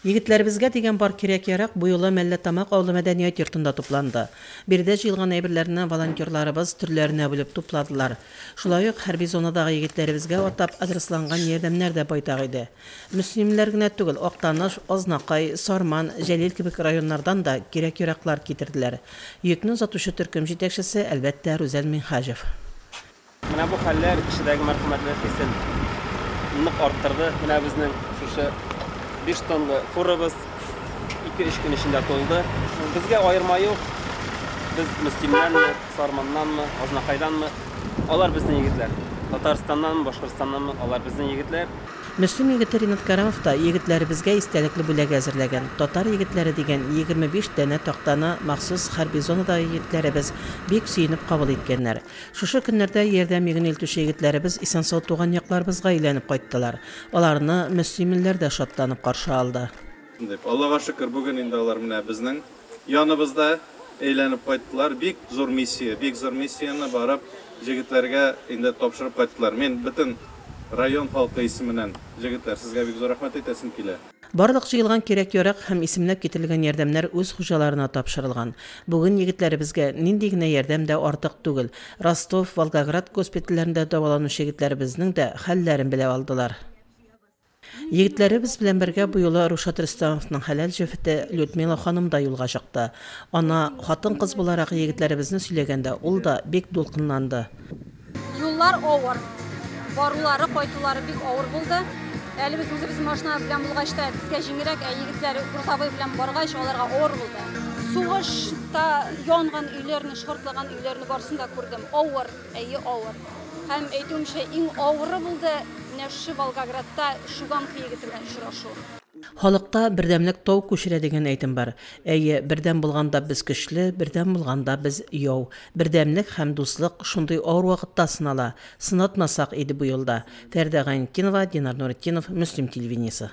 Егетләребезгә дигән бар кирәк-ярак бу юлы Мәлләтамак авылы мәдәният йортында тупланды. Биредә җыелган әйберләрне волонтерларыбыз төрләренә бүлеп тупладылар. Шулай ук хәрби зонадагы егетләребезгә атап адресланган ярдәмнәр дә байтак иде. Мөслимлеләр генә түгел, Актаныш, Азнакай, Сарман, Җәлил кебек районнардан да кирәк-яраклар китерделәр. Йөкне озатучы төркем җитәкчесе, әлбәттә, Рүзәл Минһаҗев. Менә бу хәлләр кешедәге мәрхәмәтлелек хисен нык арттырды. Менә безнең шушы 5 тонлы фурабыз 2-3 көн эчендә тулды. Безгә аерма юк. Без Мөслимнәнме, Сарманнанмы, Азнакайданмы, алар безнең егетләр. Татарстаннанмы, Башкортстаннанмы, алар безнең егетләр. Мөслим егете Ринат Кәрамов та егетләребезгә истәлекле бүләк әзерләгән. Татар егетләре дигән 25 данә тактаны махсус хәрби зонадагы егетләребез бик сөенеп кабул иткәннәр. Шушы көннәрдә ярдәм йөген илтүче егетләребез исән-сау туган якларыбызга әйләнеп кайттылар. Аларны мөслимлеләр дә шатланып каршы алды. Дип. Аллага шөкер, бүген инде алар менә безнең яныбызда әйләнеп кайттылар. Бик зур миссия, бик зур миссияне барып җегетләргә инде тапшырып кайттылар. Мин бөтен район халкы исеменнән, җегетләр, сезгә бик зур рәхмәт әйтәсем килә. Барлык җыелган кирәк-ярак һәм исемләп китерелгән ярдәмнәр үз хуҗаларына тапшырылган. Бүген егетләребезгә нинди генә ярдәм дә артык түгел. Ростов, Волгоград госпитальләрендә дәваланучы егетләребезнең дә хәлләрен белә алдылар. Егетләребез белән бергә бу юлы Рушат Рөстәмовның хәләл җефете Людмила ханым да юлга чыкты. Ана, хатын-кыз буларак егетләребезне сөйләгәндә ул да бик дулкынланды. Юллар авыр. Барулары, кайтулары бик авыр булды. Әле без үзебез машина белән булгач та безгә җиңелрәк, ә егетләр грузовой белән баргач, аларга авыр булды. Сугышта янган өйләрне, шартлаган өйләрне барысын да күрдем. Авыр, әйе, авыр. Һәм әйтүемчә, иң авыры булды менә шушы Волгоградта Шуганка егете белән очрашу. Халыкта бердәмлек тау күчерә дигән әйтем бар. Әйе, бердәм булганда без көчле, бердәм булганда без яу. Бердәмлек һәм дуслык шундый авыр вакытта сынала. Сынатмасак иде бу юлда. Фәридә Гайнетдинова, Динар Нуретдинов, Мөслим телевидениесе.